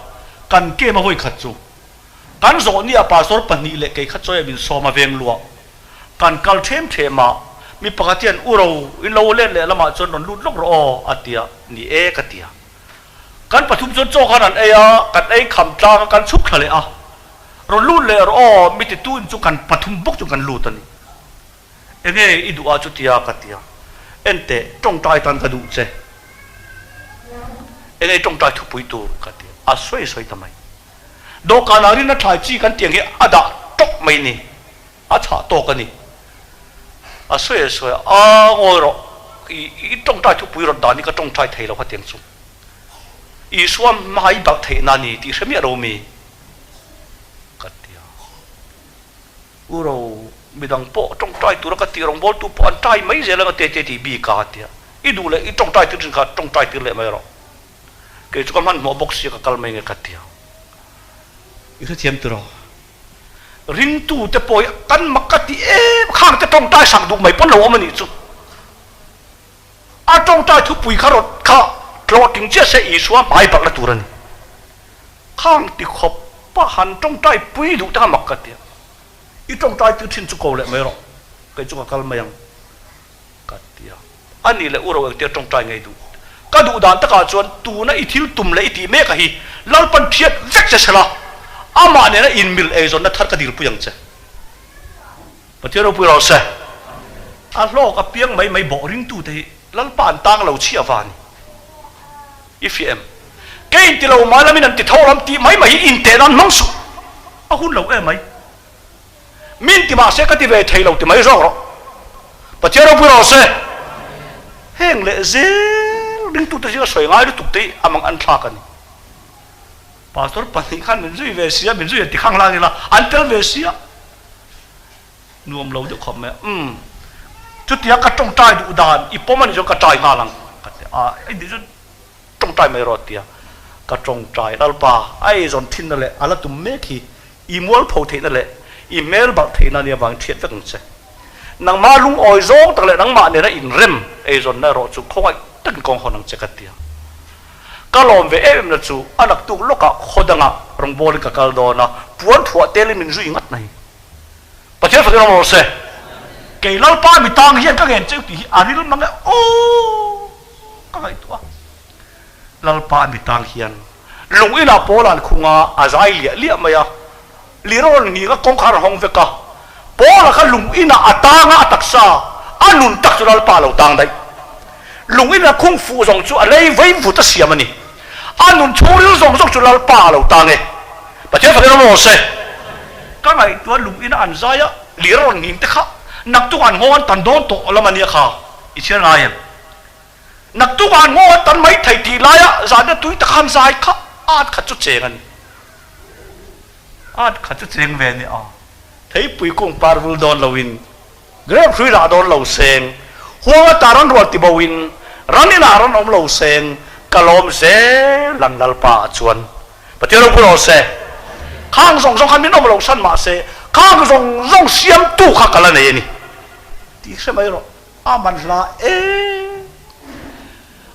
kan kem a vawi khat chu. Kan zawh ni ah pastor pahnih leh kei kha chawi ah min sawm a veng luah. Kan kal them them a, mi pakhat hian u ro in lo let leh lamah chuan rawn lut lawk rawh aw a ti a, ni e ka ti a. Kan pathum chuan chaw khan an ei a, kan ei kham tlang a, kan chhuk thla leh a. Rawn lut leh rawh aw, mi titu in chu kan pathum bawk chuan kan lut a ni. Enge i duh a chutia ka ti a, Enteh, tawngtai tan ka duh che. Enge i tawngtai thupui tur ka ti a, a sawi sawi ta mai. Dawhkanah rinna thlai chi kan tih ang hi a dah tawk mai ni, a chhah tawk a ni. A sawi a sawi a, a ngawi rawh, i tawngtai thupui rawn dan hi ka tawngtai thei lo khatiang chu. Isua hma i balh theihna a ni tih hre miah lo mi ka ti a. U ro, midang pawh tawngtai tura ka tih rawngbawltu pawh an tai mai zel anga te te tih bik a tia. I duh leh i tawngtai tir thin kha tawngtai tir leh mai rawh. Kei chu ka hmanhmawh bawk sia ka kal mai nge ka tia. I hrethiam tiraw? Ringtu te pawh hi kan mak ka ti em khang te tawngtai sak duh mai pawn lo awm a nih chu. A tawngtai thupui kha rawt kha hlawhtling chiah se Isua hmai balhna tur a ni. Khang ti khawp a han tawngtai pui duh te kha mak ka ti a, i tawngtai tir thin chu ko leh mai rawh, kei chu ka kal mai ang ka ti a. A nih leh u ro engtia tawngtai ngei duh? Ka duh dan takah chuan tuna i thil tum leh i tih mek a hi Lalpan thiat vek che sela, amah nena inmil eizawnna thar ka dilpui ang che. Pathian ropui rawh se. A hlawk a piang mai mai bawh ringtute hi Lalpa an tang lo chhiah va a ni. I fiah em? Ke in ti lo mai lamin an ti tho lam tih mai mai hi inteh nan hmang suh. A hun lo em mai. Min ti mahse ka ti ve thei lo ti mai zawk rawh. Pathian ropui rawh se. Heng leh zel ringtute zinga sawi ngai lutuk te hi a mang an thlak a ni. Pastor pahnih khan min zui ve sia, min zui an ti khang hlang ila, an tel ve sia. Nuam lo deuh khawp mai a, umm, chutia ka tawngtai duh dan i pawm a nih chuan ka tai nghal ang ka ti a, i nih chuan tawngtai mai rawh a ti a, ka tawngtai Lalpa a eizawn thinna leh a la tum mek hi i mualpho theihna leh i hmel balh theihna nia vangin thiat vek ang che. Nangmah lungawi zawng tak leh nangmah nena inrem eizawnna erawh chu khawngaih takin kawng hawn ang che ka ti a. Ka lawm ve em em na chu a naktuk lawkah khaw dangah rawngbawlin ka kal dawn a, puan thuah telin min zui ngat mai. Pathian fakin awm rawh se. Kei Lalpa mi tang hian ka ngen cheu tih hi a ril mang e aw ka ngaihtuah a. Lalpa mi tang hian lung inah pawl an khung a, a zai liah liah mai a. Lir a rawn nghing a, kawngkhar a hawng vek a. Paula kha lung inah a tang a, a taksa a nun tak chu Lalpa a lo tang daih. Lung ina khung fuh zawng chu a lei vei vut a siam a ni. A nun chhungril zawng zawng chu Lalpa a lo tang e. Pathian fakin awm rawh se. Ka ngaihtuah lung ina an zai a, lir a rawn nghing te kha naktuk an nghawng an tan dawn tawh lam a nia kha i chhiar ngai em? Naktuk an nghawng an tan mai thei tih laia zan a tui tak khan zai kha at khat chu cheng a ni. At khat chu cheng ve a ni a. Theipui kung par vul dawn loin. Grep hrui rah dawn lo seng, huang ata ran rual tibo in, ran inah ran awm lo seng, ka lawm zel ang Lalpa ah chuan. Pathian ropui rawh se. Khang zawng zawng khan min awm lo san mah se, khang zawng zawng siamtu kha ka la nei a ni. Tih hre mai rawh. A man hla em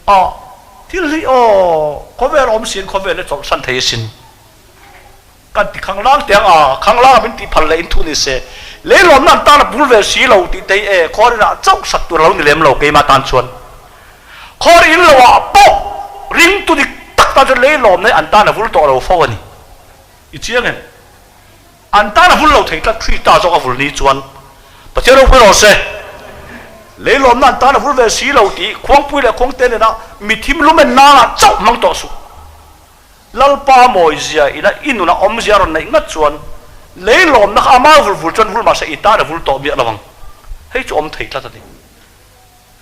a, thil hi aw, khawvel awm siin khawvel hi chawlhsan thei asin. Kan ti khanglang teh ang a, khanglang a min tih phal leh in thu ni se, leilawmna an tan a bul ve si lo tih te hi e, khaw rinah chauh sak tur a lo ni lem lo keimah tan chuan. Khaw rin lo ah pawh ringtu dik tak tan chuan leilawmna hi an tan a vul tawh lo fo a ni. I chiang em? An tan a vul lo thei tlat Krista zawk a vul ni chuan Pathian ropui rawh se. Leilawmna an tan a vul ve si lo tih khuangpui leh khuangte nena mithim lumen nana chauh hmang tawh suh. Lalpa mawizia ina i nuna awmzia a rawn neih ngat chuan leilawmna kha ama vul vul chuan vul mahse i tan a vul tawh miah lo ang. Hei chu awm thei tlat a ni.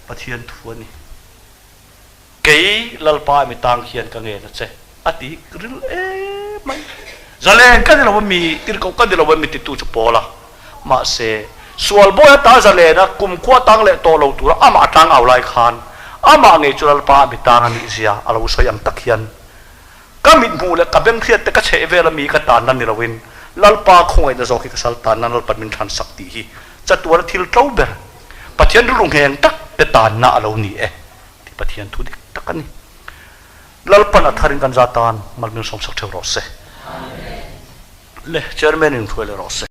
Pathian thu a ni. Kei Lalpa mi tang hian ka ngen a che a ti ril em mai. Zalen ka ni lo a mi, tirhkoh ka ni lo a mi titu chu pawl a. Mahse, sual bawi ata zalen a kumkhua tang leh tawh lo tura amah a tang au lai khan amah ngei chu Lalpa mi tang a nih zia a lo sawi ang tak hian ka mithmuh leh ka benghriat te ka chheh vel a mi ka tanna ni loin Lalpa khawngaihna zawk hi ka sal tanna Lalpan min thlan sak tih hi chatuana thil tlo ber Pathian rilru ngheng tak te tanna a lo ni e tih Pathian thu dik tak a ni. Lalpan a tharin kan za tan malming sawmsak theuh rawh se. Le Chairman in hruai leh rawh se.